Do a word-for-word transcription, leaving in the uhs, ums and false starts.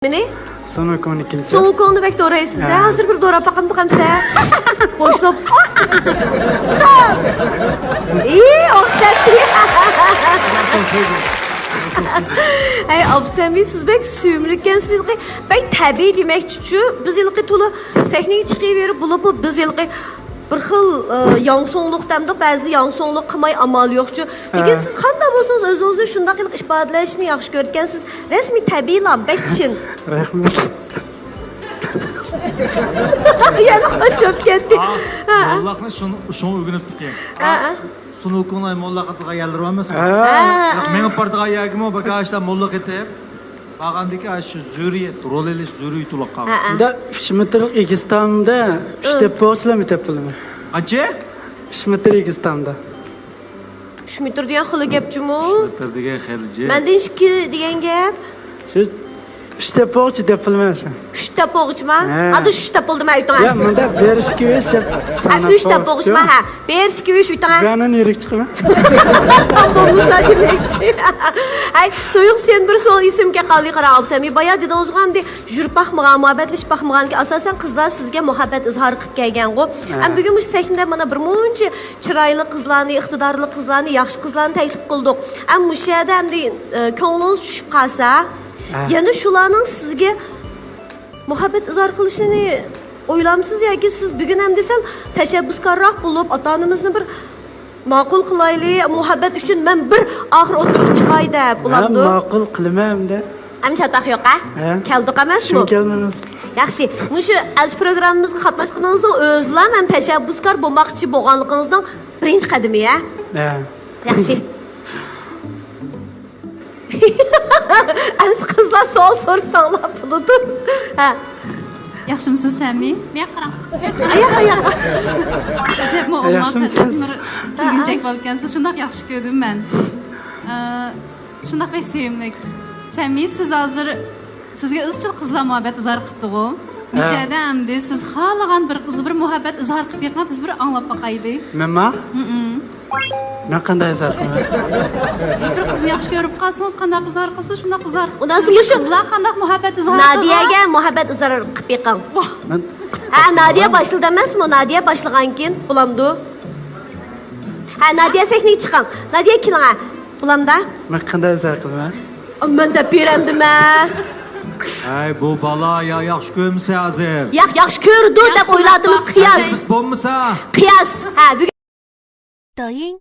مېنى؟ سۇنۇكۇڭنىڭكىنى. سۇنۇكۇڭنى بەك دورايسىز ھە. ھە. ھازىر بىر دوراپ باقامدۇ قامسا. بوشلاپ. ئى، ئوخشاش. ھەي، ئابسەمى، سىز بەك سۆيۈملۈككەنسىز. بەك تەبىئىي دېمەكچىچۇ. بىز ھېلىقى تولا سەھنىگە چىقىۋېرىپ بولۇپمۇ بىز ھېلىقى بىر خىل، ئى، ياڭسۇڭلۇق دەمدۇق، بەزىدە ياڭسۇڭلۇق قىلماي ئامال يوقچۇ. لېكىن ھە. سىز قانداق بولسىڭىز ئۆزىڭىزنى شۇنداق قىلىپ ئىپادىلەشنى ياخشى كۆرىدىكەنسىز. رەسمىي تەبىئىيلا، بەك چىن. رەھمەت. يەنە خوش بولۇپ كەتتى. ھە. موللاقنى شۇنى، شۇڭا ئۆگىنىپتىكەن. ھە، ھە. سۇنۇكۇڭنىڭ موللاق ئاتىغان يەرلىرى بار ئەمەسمۇ؟ ھە. ھە. مېڭىپ بارىدىغان يەرگىمۇ بىر كاشتا موللاق ئېتىپ. بارغاندىكى ئاشۇ زۆرۈرىيەت، رول ئېلىش زۆرۈرىيىتى بولۇپ قالغان. ھە، ھە. ئۈچ مېتىرلىق ئېگىز تامدا ئۈچ ئۇ. تەپپىغۇچىلار مېتەپ بىلىمەن. قانچە؟ ئۈچ مېتىر ئېگىز تامدا. ئۈچ مېتىر دېگەن خېلى گەپ جۇمۇ. ئۈچ مېتىر دېگەن خېلى جىق. مەندىن ئىككى دېگەن گەپ. شۇ ئۈچ تەپپىغۇچى دەپ بىلىمەن شۇ. ئۈچ تەپپىغۇچىما؟ ھە. ھازىر ئۈچ تەپپىلدىما ئۆتۈڭ ھە. يا، مۇنداق بىر ئىككى ئۈچ دەپ ھە، ساناپ ئۈچ تەپپىغۇچما ھە. بىر ئىككى ئۈچ ئۆتۈڭ ھە. بۇ يەردىن يۈرۈپ چىقىمەن. بولمىسا دېمەكچى. ھەي، تۇيۇق سەن بىر سوئال ئېسىمگە قالدى، قارا ئابسەمى. بايا دېدىڭىزغۇ ئەمدى يۈرۈپ باقمىغان، مۇھەببەتلىشىپ باقمىغانكى ئاساسەن قىزلار سىزگە مۇھەببەت ئىزھار قىلىپ كەلگەنغۇ. ھە. ئەم بۈگۈن مۇشۇ سەھنىدە مانا بىر مۇنچە چىرايلىق قىزلارنى، ئىقتىدارلىق قىزلارنى، ياخشى قىزلارنى تەكلىپ قىلدۇق. ئەم مۇشۇ يەردە ئەمدى، ئە، كۆڭلىڭىز چۈشۈپ قالسا، ھە. يەنە شۇلارنىڭ سىزگە مۇھەببەت ئىزھار قىلىشىنى ئويلامسىز ياكى سىز بۈگۈن ئەمدى سەل تەشەببۇسكارراق بولۇپ، ئاتا-ئانىمىزنى بىر ماقۇل قىلايلى، مۇھەببەت ئۈچۈن مەن بىر ئاخىر ئوتتۇرىغا چىقاي دەپ ھە، بولامدۇ؟ ماقۇل قىلىمەن ئەمدى. ئەمدى چاتاق يوق ھە؟ ھە. كەلدۇق ئەمەسمۇ؟ شۇڭا كەلمەيمىز. ياخشى، مۇشۇ ئەلچى پروگراممىمىزغا قاتناشقىنىڭىزنىڭ ئۆزىلا مەن تەشەببۇسكار بولماقچى بولغانلىقىڭىزنىڭ بىرىنچى قەدىمى ھە؟ ھە. ياخشى. ئەمسە قىزلار سوئال سورىساڭلار بولىدۇ. ھە. ياخشىمۇسىز، سەمى؟ مېغا قاراڭ. ئاياق، ئاياق. ئەجەبمۇ ئوماق، ياخشىمۇسىز؟ قەدىمىر كۈلگۈنچەك بالىكەنسىز، شۇنداق ياخشى كۆردۈم مەن. ئە، شۇنداق بەك سۆيۈملۈك. سەمى، سىز ھازىر، سىزگە ئىزچىل قىزلار مۇھەببەت ئىزھار قىپتىغۇ؟ ھە. مۇشۇ يەردە ئەمدى سىز خالىغان بىر قىزغا بىر مۇھەببەت ئىزھار قىپ بېقىڭ، بىز بىر ئاڭلاپ باقايلى. مەنما؟ ھىم. مەن قانداق ئىزھار قىلىمەن؟ بىر قىزنى ياخشى كۆرۈپ قالسىڭىز، قانداق ئىزھار قىلسا، شۇنداق ئىزھار قىلسىز. ئۇنداق سىزگە مۇشۇ قىزلار قانداق مۇھەببەت ئىزھار قىلغان؟ نادىيەگە مۇھەببەت ئىزھار قىپ بېقىڭ. ۋاھ. مەن ھە، نادىيە باشلىدى ئەمەسمۇ؟ نادىيە باشلىغانكىن بولامدۇ؟ ھە، نادىيە سەھنىگە چىقىڭ. نادىيە كېلىڭە. بولامدا؟ مەن قانداق ئىزھار قىلىمەن؟ مەن دەپ بېرەمدىمە. ھەي، بۇ بالا يا ياخشى كۆرمىسە ھازىر. ياق، ياخشى كۆرىدۇ دەپ ئويلاۋاتىمىز، قىياس. بولمىسا. قىياس. ھە، بۈگۈن 抖音